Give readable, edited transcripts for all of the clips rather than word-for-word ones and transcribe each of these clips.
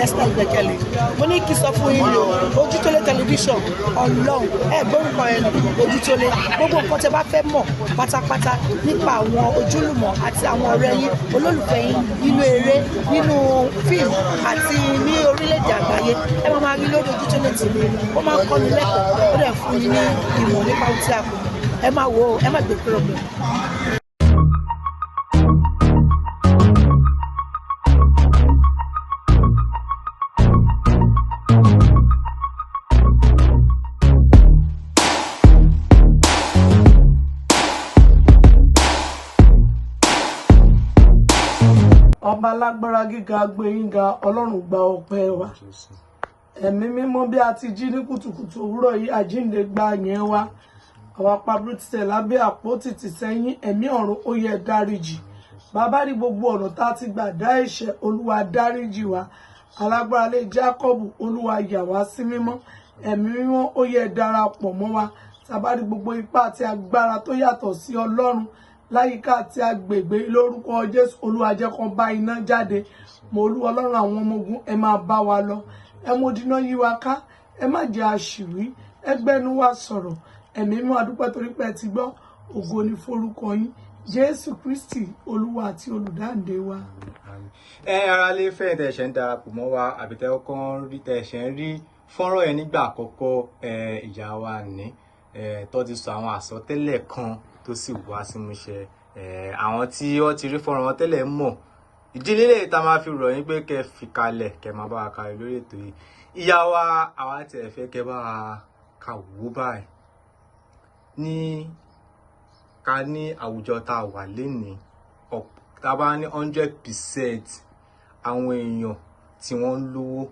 Esther Ìgbẹ́kẹ̀lé. Mo ní kí n sọ fún yín ni o, Ojútólé Tẹlifíṣàn, Ọlọ́run ẹ gbórúkọ ẹ ní Ojútólé. Gbogbo nǹkan tẹ bá fẹ́ mọ̀ pátápátá nípa àwọn ojúlùmọ̀ àti àwọn ọ̀rẹ́ yín, olólùfẹ́ yín, nínú eré, nínú fíìmù àti ní orílẹ̀-èdè àgbáyé, ẹ máa máa rí lórí Ojútólé TV. Ó máa ń kọ́ni lẹ́kọ̀ọ́, ó dẹ̀ fún yín ní ìmọ̀ nípa ohun tí a kò mọ̀. Ẹ máa wò ó, ẹ má gbé kúrò bẹ́ẹ̀. Ọba alágbára gíga, gbé yín ga. Ọlọ́run, gba ọpẹ́ wa. Ẹ̀mí Mímọ́, bí a ti jí ní kùtùkùtù òwúrọ̀ yìí, àjíǹde gba yẹn wa. Àwa pabru títẹ̀ lábẹ́ àpótí tì sẹ́yìn. Ẹ̀mí ọ̀run, ó yẹ dáríjì. Bàbá, ní gbogbo ọ̀nà tá a ti gbà dá ẹ̀ṣẹ̀, Olúwa, dáríjì wa. Alágbára lé Jákọ́bù, Olúwa, yà wá sí mímọ́. Ẹ̀mí Mímọ́, ó yẹ darapọ̀ mọ́ wa. Tàbá ní gbogbo ipá àti agbára tó yàtọ̀ sí Ọlọ́run láyìíká àti agbègbè, lórúkọ Jésù, Olúwa, jẹ́ kó bá iná jáde. Mo olú Ọlọ́run àwọn ọmọ ogun, ẹ máa bá wa lọ. Ẹ mú dínà yí wa ká, ẹ má jẹ́ àṣìwí, ẹ gbẹ́nu wa sọ̀rọ̀. Ẹ̀mí Mímọ́, adúpẹ́ torí pé ẹ ti gbọ́. Ògo ni forúkọ yín, Jésù Kristi, Olúwa àti Olùdáǹdè wa. Ẹ ara lè fẹ́ tẹ̀ ṣẹ̀ ń darapọ̀ mọ́ wa, àbí tẹ́ kọ́ ń rí tẹ̀ ṣẹ̀ ń rí fọ́nrán yẹn nígbà àkọ́kọ́, ìyá wa ní tó ti sọ àwọn àsọtẹ́lẹ̀ kan tó sì wá sí múṣẹ. Àwọn tí wọ́n ti rí fọ́nrán wọn tẹ́lẹ̀ mọ̀ ìdílé lè ta máa fi rọ̀ yín pé kẹ́ fi kalẹ̀, kẹ́ máa bá wa kalẹ̀ lórí ètò yìí. Ìyá wa, àwa tiẹ̀ fẹ́ kẹ́ bá wa kà wò báyìí ní ká ní àwùjọ tá a wà lénìí, tá a bá ní 100% àwọn èèyàn tí wọ́n ń lówó,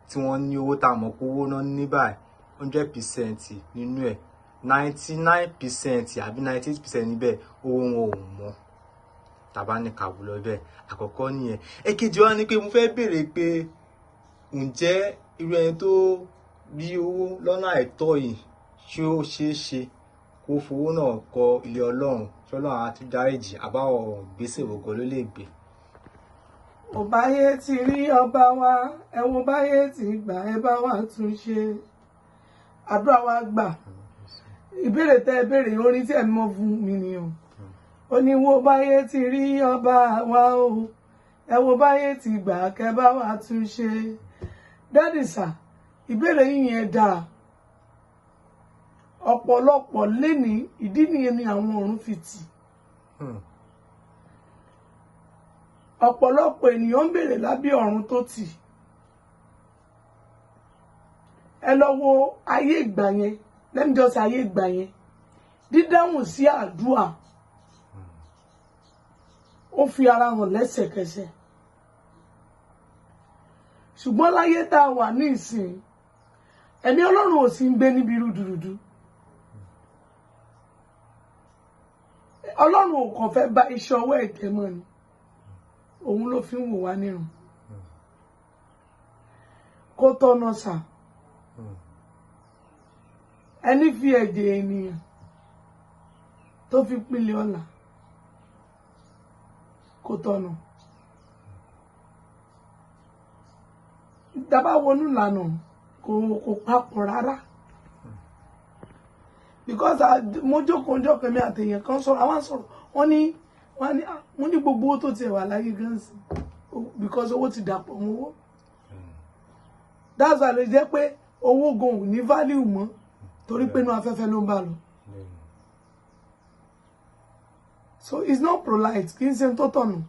tí wọ́n ní owó, tá a mọ̀ pé owó náà ní báyìí, 100% nínú ẹ̀, 99% àbí 98% níbẹ̀, owó wọn ò mọ́. Tá a bá ní kàwé lọ bẹ́ẹ̀, àkọ́kọ́ nìyẹn. Èkejì wa ni pé mo fẹ́ béèrè pé, ǹjẹ́ irú ẹni tó rí owó lọ́nà àìtọ́ yìí, ṣé ó ṣeé ṣe kó fowó náà kọ́ ilé Ọlọ́run? Ṣé Ọlọ́run á tún dáríjì, àbáwọ̀ gbèsè ògo ló lè gbé? Ọbáyé ti rí ọba wa, ẹ wo báyé ti gbà, ẹ bá wa tún ṣe. Àdúrà wa gbà. Ìbéèrè tẹ ẹ béèrè, orin tí ẹ mọ fún mi nìyẹn. Ó ní, wo báyé ti rí ọba wa o, ẹ wo báyé ti gbà, kẹ bá wa tún ṣe. Daddy sir, ìbéèrè yìí yẹn dáa. Ọ̀pọ̀lọpọ̀ lénìí, ìdí nìyẹn ni àwọn ọ̀run fi tì. Ọ̀pọ̀lọpọ̀ ènìyàn ń béèrè lábẹ́ ọ̀run tó tì. Ẹ lọ wo ayé ìgbà yẹn, let me just say ayé ìgbà yẹn, dídáhùn sí àdúrà, ó fi ara hàn lẹ́sẹ̀kẹsẹ̀. Ṣùgbọ́n láyé tá a wà ní ìsìn, ẹ̀mí Ọlọ́run ò sí ń gbé níbi rúdurùdu. Ọlọ́run ò kàn fẹ́ bá iṣẹ́ ọwọ́ ẹ̀jẹ̀ mọ́ ni, òun ló fi ń wò wá nírun. Kó tọ́nà sà, ẹni fi ẹ̀jẹ̀ ènìyàn tó fi pínlẹ̀ ọ̀la, kó tọ́nà. Dábàá wọnú ìlànà, kò papọ̀ rárá, because mo jókòó jókòó, mi àtẹ̀yàn kan sọ̀rọ̀, àwọn sọ̀rọ̀, wọ́n ní, "Ah," mo ní gbogbo owó tó tiẹ̀ wà láyé gan sí, because owó ti dàpọ̀ mọ́ owó. That's why ló jẹ́ pé owó gan ò ní value mọ́, torí pé inú afẹ́fẹ́ ló ń bá lọ. So it's not polite, kì í ṣe tó tọ̀nà.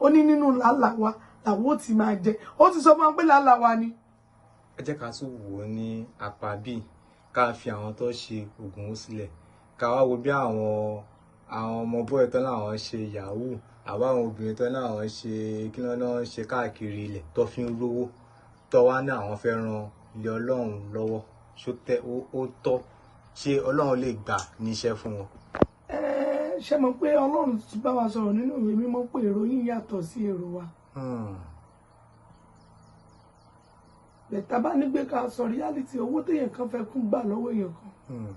Ó ní nínú làálàá wa làwọn ó ti máa jẹ. Ó ti sọ fún wa pé làálàá wa ni. Ẹ jẹ́ ká tún wò ó ní apá bíi ká fi àwọn tó ṣe oògùn owó sílẹ̀, ká wá wo bí àwọn ọmọ bọ́ọ̀ tán láwọn ṣe yahoo, àbá àwọn obìnrin tán láwọn ṣe kí ló náà ṣe káàkiri ilẹ̀ tó fi ń rówó, tó wá ní àwọn fẹ́ ran ilé Ọlọ́run lọ́wọ́. Ṣó tẹ́ ó tọ́? Ṣé Ọlọ́run lè gbà níṣẹ́ fún wọn? Ẹ ṣe mọ̀ pé Ọlọ́run ti bá wa sọ̀rọ̀ nínú Ìwé Mímọ́ pé èrò yín yàtọ̀ sí èrò wa. Bẹ̀tà bá ní pé ká sọ reality, owó téèyàn kan fẹ́ kún gbà lọ́wọ́ èèyàn kan,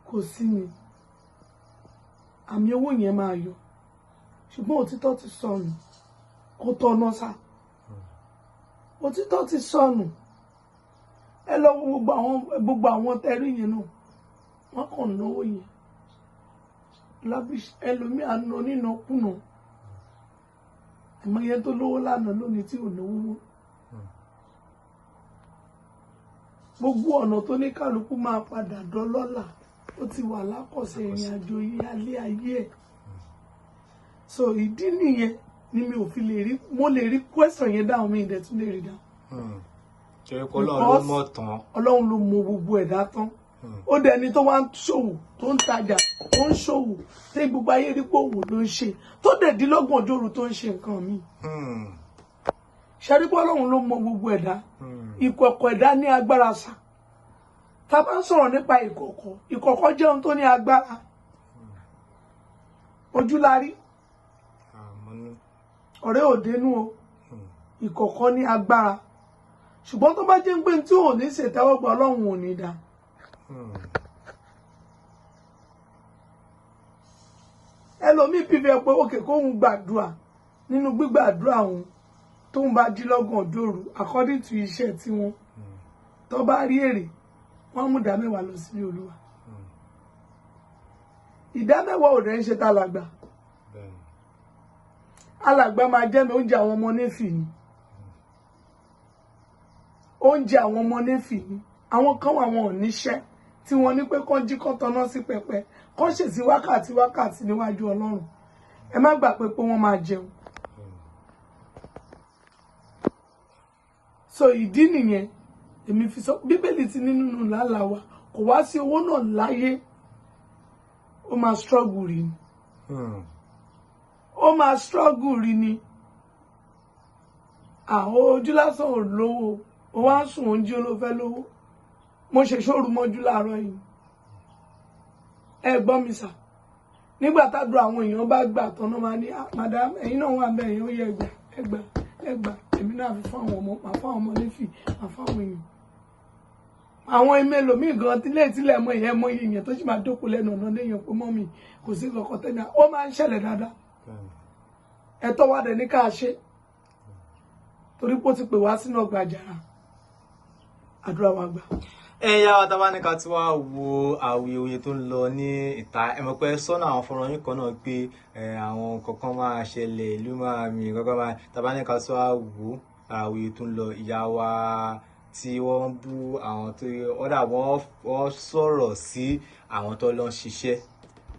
kò sí ni àmì owó yẹn máa yọ, ṣùgbọ́n òtítọ́ ti sọnù. Kò tọ̀nà sá. Òtítọ́ ti sọnù. Ẹ lọ wo gbogbo àwọn tẹrí yẹn náà, wọ́n kàn náwó yẹn lavish. Ẹlòmíà ná nínàkúnà. Àmọ́ yẹn tó lówó lánàá, lónìí tí ò náwó mọ́. Gbogbo ọ̀nà tó ní kálukú máa padà dọ́lọ́là, ó ti wà lákọ̀ọ́sẹ̀ ìrìn àjò yìí alẹ́ ayé ẹ̀. So ìdí nìyẹn ni mi ò fi lè rí, mo lè rí question yẹn dáhùn, mi ìdẹ̀ tún lè rí dáhùn. Torí pé Ọlọ́run ló mọ̀ tán. Ọlọ́run ló mọ gbogbo ẹ̀dá tán. Ó dẹni tó wá ń ṣòwò, tó ń tajà, tó ń ṣòwò tí gbogbo ayé rí pé òwò ló ń ṣe, tó dẹ̀ dín lọ́gbọ̀n ọjọ́ òru tó ń ṣe nǹkan míì. Ṣẹ́rí pé Ọlọ́run ló mọ gbogbo ẹ̀dá. Ìkọ̀kọ̀ ẹ̀dá ní agbára sà. Tá a bá ń sọ̀rọ̀ nípa ìkọ̀kọ̀, ìkọ̀kọ̀ jẹ́ ohun tó ní agbára. Ojú la rí, Àmọ́nú. ọ̀rẹ́ òdenu o. Ìkọ̀kọ̀ ní agbára, ṣùgbọ́n tó bá jẹ́ pé tí ò ní ṣètẹ́wọ́gbà, Ọlọ́run ò ní dá. Ẹlòmíì pífẹ́ pé òkè kóhun gbàdúrà, nínú gbígbàdúrà òun, tóun bá jí lọ́gàn ọjọ́ òru, according to iṣẹ́ tiwọn, tó bá rí èrè, wọ́n mú ìdá 10 lọ sílé Olúwa. Ìdá 10 ò dẹ̀ ń ṣe tálàgbà. Alàgbà máa jẹ́ mi oúnjẹ àwọn ọmọ nífì ni, oúnjẹ àwọn ọmọ nífì ni. Àwọn kan wà, wọn ò níṣẹ́, tí wọ́n ní pé kán jí, kán tanná sí pẹpẹ, kán ṣèṣì wákàtí wákàtí níwájú Ọlọ́run. Ẹ má gbà pé wọ́n máa jẹun. So ìdí nìyẹn èmi fi sọ, Bíbélì ti ní nínú làálàá wa, kò wá sí owó náà láyé, ó máa struggle rí ni. Ó máa struggle rí ni. Àwọn ojú lásán ò lówó, ó wá ń sùn, oúnjẹ ló fẹ́ lówó. Mo ṣe ṣóru mọ́jú láàárọ̀ yìí. Ẹ gbọ́ mi sà, nígbà tádùn àwọn èèyàn bá gbà tán náà, máa ní, "Ah, madam, ẹ̀yin náà wà bẹ́ẹ̀ yẹn, ó yẹ ẹgbà, ẹgbà, ẹgbà." Èmi náà fi fún àwọn ọmọ, màá fún àwọn ọmọ nífì, màá fún àwọn èèyàn, àwọn ẹlòmíì gan tílé tílẹ̀ mọ ìyẹn mọ iye èèyàn tó sì máa dókòó lẹ́nu ọ̀nà léèyàn pé mọ́mì, kò sí kankan tẹ́lẹ̀. Ó máa ń ṣẹlẹ̀ dáadáa. Ẹ̀tọ́ wa dẹ̀ ní ká ṣe, torí pé ó ti pè wá sínú ọgbà àjàrà. Àdúrà wa gbà. Ẹ yá wa, tá bá ní ká tí wàá wo awuyewuye tó ń lọ ní ìta, ẹ mọ̀ pé sọ́nà àwọn fọ́nrán yín kan náà pé àwọn kankan máa ṣẹlẹ̀, ìlú máa mì kankan máa. Tá bá ní ká tí wàá wo awuyewuye tó ń lọ, ìyá wa tí wọ́n ń bú àwọn tó ọ̀dà, wọ́n sọ̀rọ̀ sí àwọn tó lọ ń ṣiṣẹ́,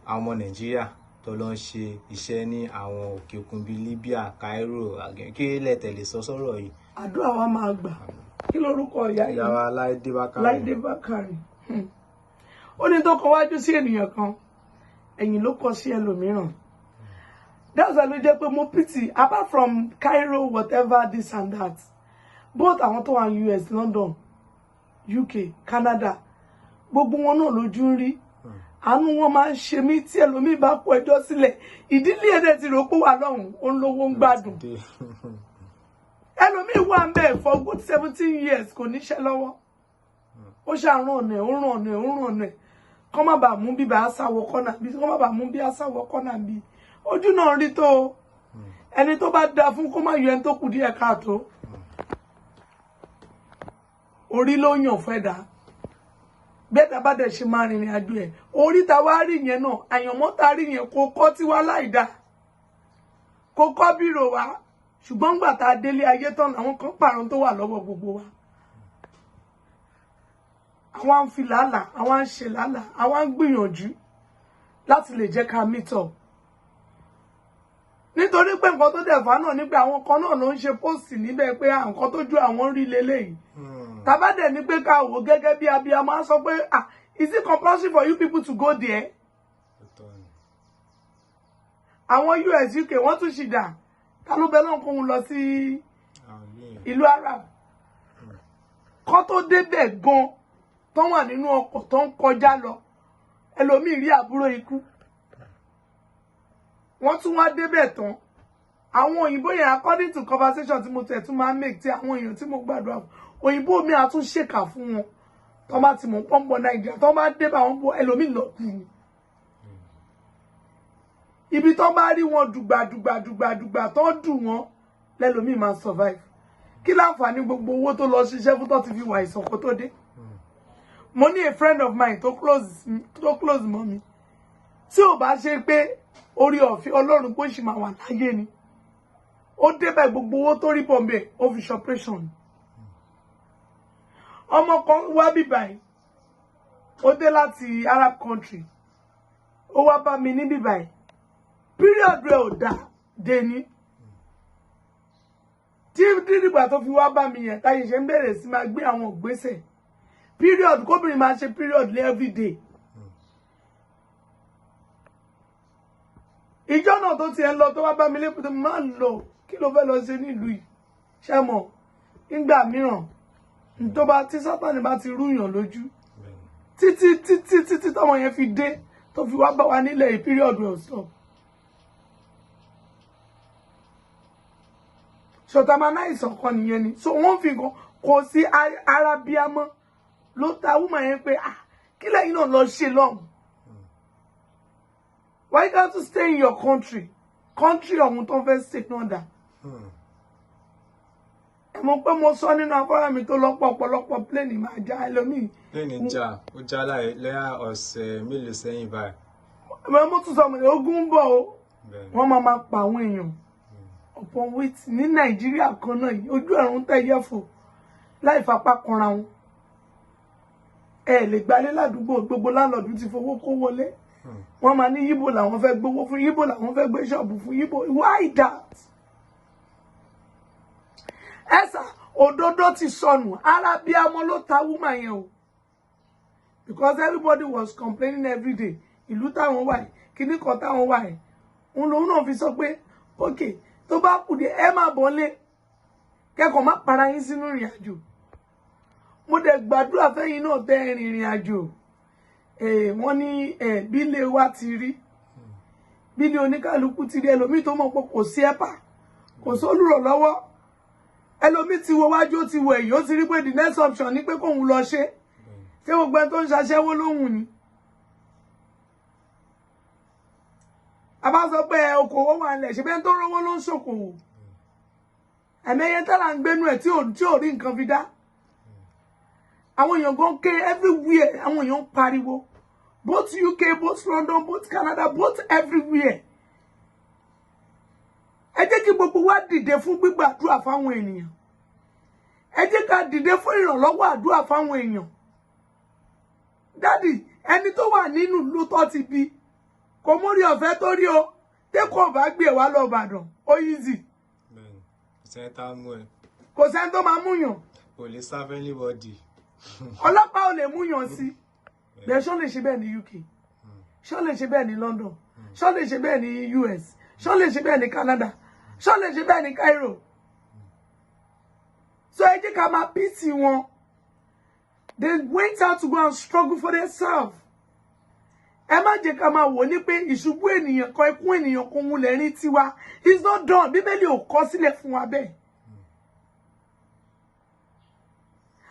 àwọn ọmọ Nàìjíríà tó lọ ń ṣe iṣẹ́ ní àwọn òkè òkun bíi Libya, Cairo, kí lẹ tẹ̀lé sọ sọ̀rọ̀ yìí? Àdúrà wa máa gbà. Kí lorúkọ ìyá yìí? Ìyá wa Láìdé Bákàrè. Láìdé Bákàrè. Ó ní tó kọ wájú sí ènìyàn kan, ẹ̀yìn ló kọ sí ẹlòmíràn. That's why ló jẹ́ pé mo pity, apart from Cairo, whatever, this and that, both àwọn tó wà ní US, London, UK, Canada, gbogbo wọn náà lójú ń rí. Àánú wọn máa ń ṣe mí. Tí ẹlòmíì bá kó ẹjọ́ sílẹ̀, ìdílé ẹ̀dẹ̀ ti rò pé wà lọ́hùn, ó ń lówó, ń gbádùn. Ẹlòmíì wà ń bẹ̀ for good 17 years, kò níṣẹ́ lọ́wọ́. Ó ṣàrán ọ̀nà ẹ̀, ó ràn ọ̀nà ẹ̀, ó ràn ọ̀nà ẹ̀, kọ́ má bàa mú bíbá aṣáwọ̀ kọ́nà bí, kọ́ má bàa mú bí aṣáwọ̀ kọ́nà bí. Ojú náà rí tó o. Ẹni tó bá da fún, kó má yọ ẹni tó kù díẹ̀ káàtó. Orí ló yàn fẹ́ dá bẹ́ẹ̀ bá dẹ̀ ṣe máa rìnrìn àjò ẹ̀. Orí ta wá rí yẹn náà, àyànmọ́ ta rí yẹn, kò kọ́ tiwa láì dá, kò kọ́ bírò wa. Ṣùgbọ́n gbà tá a délé ayé tán, àwọn kan pààrọ̀ tó wà lọ́wọ́ gbogbo wa. Àwa ń fi làálàá, àwa ń ṣe làálàá, àwa ń gbìyànjú láti lè jẹ́ ká meet up, nítorí pé nǹkan tó dẹ̀ fà náà ní pé àwọn kan náà ló ń ṣe post níbẹ̀ pé nǹkan tó ju àwọn rí leléyìí. Tàbá dẹ̀ ní pé ká wò gẹ́gẹ́ bí abiyamọ, á sọ pé, "Ah, is it compulsory for you people to go there?" Àwọn US, UK, wọ́n tún ṣì dà. Ta ló bẹ náà kóhun lọ sí ìlú Arab? Kọ́ tó débẹ̀ gan, tó wà nínú ọkọ̀ tó ń kọjá lọ, ẹlòmíì rí àbúrò ikú. Wọ́n tún wá débẹ̀ tán, àwọn òyìnbó yẹn, according to conversation tí mo tẹ̀ tún máa ń make, tí àwọn èèyàn tí mo gbàdúrà fún, òyìnbó mi àtún ṣèkà fún wọn. Tó bá ti mọ̀ pọ́npọ́n Nàìjíríà, tó bá débẹ̀, àwọn bó ẹlòmíì lọ kú ni. Ibi tó bá rí wọn dùgbà dùgbà dùgbà dùgbà tó dùn wọn lẹ́lòmíì máa survive. Kí láǹfààní gbogbo owó tó lọ ṣiṣẹ́ fún tó ti fi wà ìsàn kó tó dé? Mo ní a friend of mine tó close mọ́ mi, tí ò bá ṣe pé orí ọ̀fẹ́ Ọlọ́run pé ó sì máa wà láyé ni, ó débẹ̀, gbogbo owó tó rí bọ̀m̀bẹ̀, ó fi ṣe operation. Ọmọ kan wá bíbáyìí, ó dé láti Arab country, ó wá bá mi ní bíbáyìí. Period rẹ̀ ò dá dé ní tí dídìgbà tó fi wá bá mi yẹn, táyé ṣe ń bẹ̀rẹ̀ sí máa gbé àwọn ìgbésẹ̀. Period, kóbìnrin máa ṣe period lé everyday. Ìjọ náà tó tiẹ̀ ń lọ, tó wá bá mi lẹ́kùn, tó máa ń lọ, kí ló fẹ́ lọ ṣe nílùú yìí? Ṣé mọ̀, nígbà mìíràn tó bá tí Sátánì bá ti rúyàn lójú títí títí títí tọmọ yẹn fi dé, tó fi wá bá wa nílẹ̀ yìí, period rẹ̀ ò stop. Ṣọ̀tà máa náà ìsàn kan nìyẹn ni. So wọ́n fi nǹkan kò sí ara bíamọ́ ló ta woman yẹn pé, ah, kí lẹ́yìn náà lọ ṣe lọ́hùn? Why can't you stay in your country? Country ọ̀hún tó ń fẹ́ stay náà dà? Ẹ mọ̀ pé mo sọ nínú afárá mi tó lọ́pọ̀ ọ̀pọ̀lọpọ̀ plane máa já ẹlòmíì. Plane já, ó já láì lẹ́yìn ọ̀sẹ̀ mélòó sẹ́yìn báyìí. Mo tún sọ, mo ogun ń bọ̀ o. Wọ́n máa máa pa àwọn èèyàn upon which ní Nàìjíríà kan náà yìí, ojú ẹ̀rùn tẹ̀ yẹ̀fò láì fapá kanra wọn. Ẹ lè gbalé ládùúgbò, gbogbo landlord ti fowó kó wọlé. Wọ́n máa ní yíbò làwọn fẹ́ gbowó fún, yíbò làwọn fẹ́ gbé ṣọ́ọ̀bù fún yíbò. Why that? Ẹ̀sà òdodo ti sọnù. Arábíàmọ́ ló ta woman yẹn o, because everybody was complaining every day, ìlú táwọn wà yìí, kíní kan táwọn wà yìí. Òun lòun náà fi sọ pé ok, tó bá kù dé, ẹ má bọ̀ lé kẹ́kọ̀ọ́, má para yín sínú ìrìn àjò. Mo dẹ̀ gbàdúrà fẹ́yìn náà tẹ́ ẹ rìnrìn àjò. Wọ́n ní bílé wa ti rí, bílé oníkálukú ti rí. Ẹlòmíì tó mọ̀ pé kò sí ẹ̀pà, kò sólùrànlọ́wọ́, ẹlòmíì ti wo wájú, ó ti wo ẹ̀yìn, ó ti rí pé the next option ni pé kóun lọ ṣe. Ṣé gbogbo ẹni tó ń ṣaṣẹ́wó lóhùn ni? A bá sọ pé okòwò wà nílẹ̀, ṣe bẹ́ẹ̀ tó rówó ló ń ṣòkòwò. Ẹ̀mẹ́yẹ tẹ́lá ń gbénú ẹ̀ tí ò rí nǹkan fi dá. Àwọn èèyàn gan ké everywhere, àwọn èèyàn ń pariwo, both UK, both London, both Canada, both everywhere. Ẹ jẹ́ kí gbogbo wa dìde fún gbígbàdúrà fáwọn ènìyàn. Ẹ jẹ́ ká dìde fún ìrànlọ́wọ́ àdúrà fáwọn èèyàn. Daddy, ẹni tó wà nínú ìlú tó ti bí kò mórí ọ̀fẹ́ tó rí o. Tẹ́kọ̀ bá gbé wa lọ Ìbàdàn, ó easy. Bẹ́ẹ̀ni, kò sẹ́ni tá a mú ẹ. Kò sẹ́ni tó máa múyàn. Kò lè sá fún anybody. Ọlọ́pàá ò lè múyàn sí bẹ́ẹ̀. Ṣọ́ lè ṣe bẹ́ẹ̀ ní UK? Ṣọ́ lè ṣe bẹ́ẹ̀ ní London? Ṣọ́ lè ṣe bẹ́ẹ̀ ní US? Ṣọ́ lè ṣe bẹ́ẹ̀ ní Canada? Ṣọ́ lè ṣe bẹ́ẹ̀ ní Cairo? So ẹ jẹ́ ká máa pity wọn. They went out to go and struggle for themselves. Ẹ má jẹ́ ká máa wò ní pé ìṣubú ènìyàn kan, ikú ènìyàn kan, òun lẹ́rìn tiwa. It's not done. Bíbélì ò kọ sílẹ̀ fún wa bẹ́ẹ̀.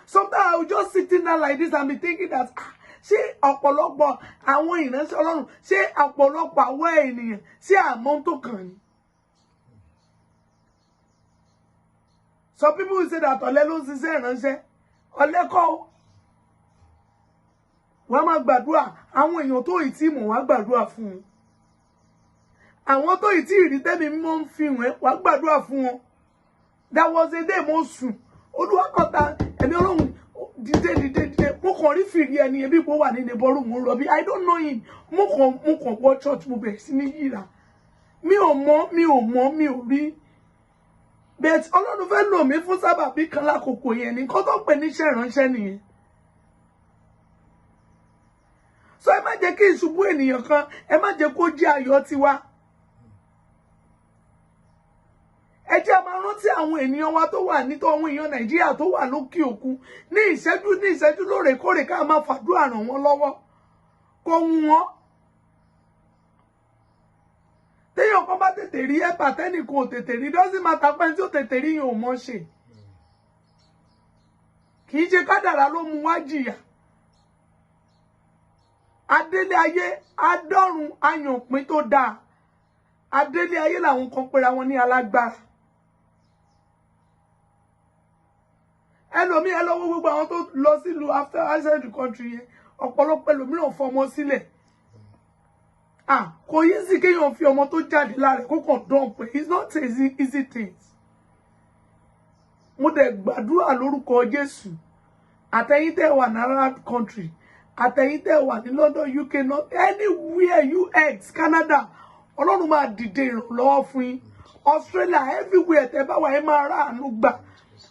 Sometimes I will just sitting down like this and be thinking that, ah, ṣé ọ̀pọ̀lọpọ̀ àwọn ìránṣẹ́ Ọlọ́run, ṣé ọ̀pọ̀lọpọ̀ àwọn ènìyàn, ṣé àmọ́ tó kàn ní? Some people will say that ọ̀lẹ ló ń ṣiṣẹ́ ìránṣẹ́. Ọ̀lẹ kọ́ o. Wọ́n máa gbàdúrà àwọn èèyàn tó ì tí mọ̀, wọ́n á gbàdúrà fún wọn. Àwọn tó ì tí ì rí tẹ́mi mímọ́ ń fi wọ́n, wọ́n á gbàdúrà fún wọn. There was a day mo sùn, Olúwa kọta ẹ̀mí Ọlọ́run, dìde, dìde, dìde. Mo kàn rí fìrí ẹni ẹbí kó wà ní neighbor mo ń rọbí. I don't know him. Mo kàn wọ church, mo bẹ̀rẹ̀ sí ní yíra. Mi ò mọ̀, mi ò mọ̀, mi ò rí. But Ọlọ́run fẹ́ lò mí fún sábàbí kan lákòókò yẹn ní nǹkan tó ń pè ní iṣẹ́ ìránṣẹ́ nìyẹn. So ẹ má jẹ́ kí ìṣubú ènìyàn kan, ẹ má jẹ́ kó jẹ́ ayọ̀ tiwa. Ẹ jẹ́ a máa rántí àwọn ènìyàn wa tó wà nítọ́, àwọn èèyàn Nàìjíríà tó wà lókè òkun, ní ìṣẹ́jú ní ìṣẹ́jú, lóòrèkóòrè, ká máa fàdúrà ràn wọ́n lọ́wọ́ kó wù wọ́n. Téèyàn kan bá tètè rí ẹ̀pà, tẹ́nìkan ò tètè rí, doesn't matter pé tí ó tètè rí yẹn ò mọ̀ ṣe. Kì í ṣe kádàrá ló mú wá jìyà. Adélé ayé adọ́run ayànpín tó dáa. Adélé ayé làwọn kan pera wọn ní alágbára. Ẹlòmíì, ẹ lọ́wọ́ gbogbo àwọn tó lọ sílùú after outside the country yẹn, ọ̀pọ̀lọpọ̀ ẹlòmíràn fọmọ sílẹ̀. Ah, kò yí sí kéèyàn fi ọmọ tó jáde lára ẹ̀ kó kàn dán pé it's not easy, easy things. Mo dẹ̀ gbàdúrà lórúkọ Jésù, àtẹ̀yin tẹ́ wà ní Arab country, àtẹ̀yin tẹ́ wà ní London, UK, not anywhere, US, Canada, Ọlọ́run máa dìde ìrànlọ́wọ́ fún yín. Australia, everywhere tẹ́ bá wà, ẹ máa ráàánú gbà.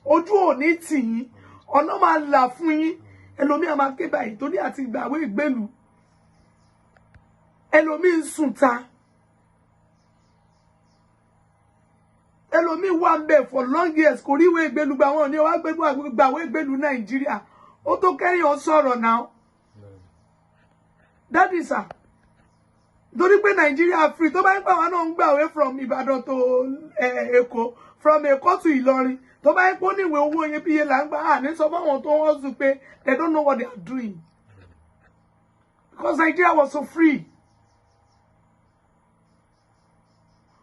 Ojú ò ní tì yín, ọ̀nà máa là fún yín. Ẹlòmíà máa ké báyìí torí àti ìgbàwé ìgbélú. Ẹlòmíì ń sùn ta, ẹlòmíì wà ń bẹ̀ for long years, kò rí ìwé ìgbélú gbà. Wọn ní wàá gbàwé ìgbélú Nàìjíríà. Ó tó kẹ́yìn ọ sọ̀rọ̀ náà, daddy sir, torí pé Nàìjíríà free. Tó bá ń pa àwọn náà ń gbàwé from Ìbàdàn to Èkó, from Èkó to Ìlọrin, tó bá ń pọ́ níwèé owó iyebíye là ń gbà á ní sọ fáwọn tó wọ́n sùn pé they don't know what they are doing, because Nigeria was so free.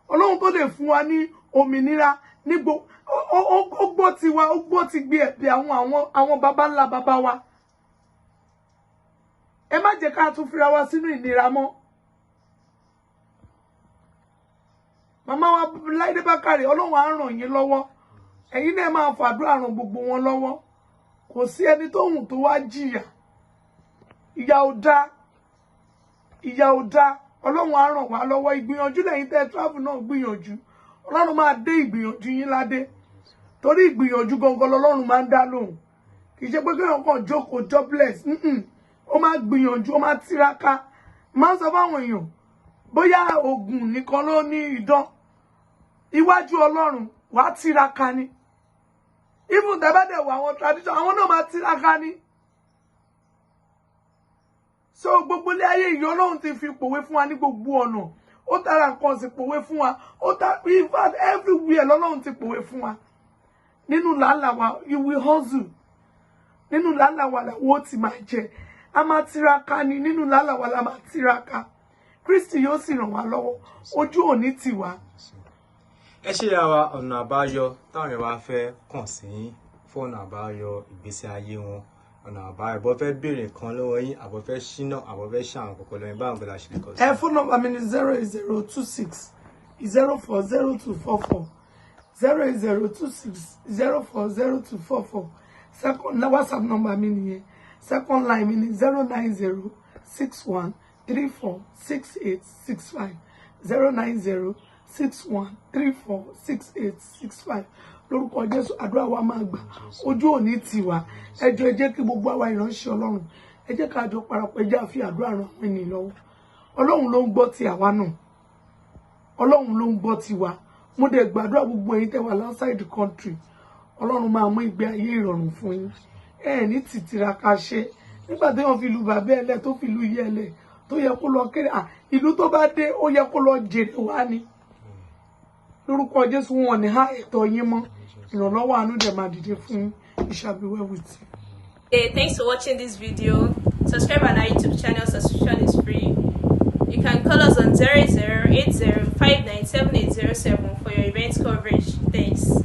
Ọlọ́run tó lè fún wa ní òmìnira nígbò ó gbọ́ tiwa, ó gbọ́ ti gbé ẹ̀bí àwọn baba ńlá baba wa. Ẹ má jẹ́ ká tún fira wa sínú ìnira mọ́. Màmá wa Láìdé Bákàrè, Ọlọ́run á ràn yín lọ́wọ́. Ẹ̀yin náà máa fàdúrà ràn gbogbo wọn lọ́wọ́. Kò sí ẹni tó hùn tó wá jìyà. Ìyà ò dáa, ìyà ò dáa. Ọlọ́run á ràn wá lọ́wọ́. Ìgbìyànjú lẹ́yìn tẹ́ travel náà gbìyànjú, Ọlọ́run máa dé ìgbìyànjú yín ládé, torí ìgbìyànjú gangan lọ́lọ́run máa ń dá lóhùn. Kì í ṣe pé kéèyàn kàn jókòó jobless. Ó máa gbìyànjú, ó máa tiraka. Máa ń sọ fáwọn èèyàn, bóyá oògùn nìkan ló ní idán iwájú Ọlọ́run, wàá tiraka ni. Even tẹ́ bá dẹ̀ wọ àwọn tradition, àwọn náà máa tiraka ni. So gbogbo ilé ayé yìí, Ọlọ́run ti fi pòwe fún wa ní gbogbo ọ̀nà. Ó tara nǹkan sì pòwe fún wa. Ó ta, in fact, everywhere lọ́lọ́run ti pòwe fún wa. Nínú làálàá wa, you will hustle. Nínú làálàá wa làwọn ó ti máa jẹ, a máa tiraka ni. Nínú làálàá wa la máa tiraka. Kristi yóò sì ràn wá lọ́wọ́, ojú òní tì wá. Ẹ ṣe ya wa. Ọ̀nà àbáyọ táwọn èèyàn bá fẹ́ kàn sí yín fún ọ̀nà àbáyọ ìgbésí ayé wọn, ọ̀nà àbáyọ, bọ́ fẹ́ béèrè nǹkan lọ́wọ́ yín, àbọ̀ fẹ́ ṣínà, àbọ̀ fẹ́ ṣe àwọn kọ̀ọ̀kan lọ́yìn, báwọn gbọ́dọ̀ ṣe lè kàn sí. Ẹ phone number mi ni 08026040244, 08026040244. Second WhatsApp number mi nìyẹn. Second line mi ni 09061346865, 09061346865. Lórúkọ Jésù, àdúrà wa máa gbà, ojú òní tì wá. Ẹ jọ̀ọ́, ẹ jẹ́ kí gbogbo àwa ìránṣẹ́ Ọlọ́run, ẹ jẹ́ ká jọ parapọ̀, ẹ jẹ́ àfi àdúrà ran àwọn ènìyàn lọ́wọ́. Ọlọ́run ló ń gbọ́ ti àwa náà, Ọlọ́run ló ń gbọ́ tiwa. Mo dẹ̀ gbàdúrà, gbogbo ẹ̀yin tẹ́ wà outside the country, Ọlọ́run máa mú ìgbé ayé ìrọ̀rùn fún yín. Ẹ ní tìtìraka ṣe nígbà tí wọ́n fi lu bàbá ẹ lẹ̀, tó fi lu iye ẹ lẹ̀, tó yẹ kó lọ kéré à ìlú tó bá dé, ó yẹ kó lọ jèrè wá ni. Lórúkọ Jésù, wọn ní há ẹ̀tọ́ yín mọ́. Ìrànlọ́wọ́ àánú dẹ̀ máa dìde fún yín. It shall be well with you. Hey, thanks for watching this video. Subscribe on our YouTube channel, subscription is free. You can call us on 0080 for your event coverage. Thanks.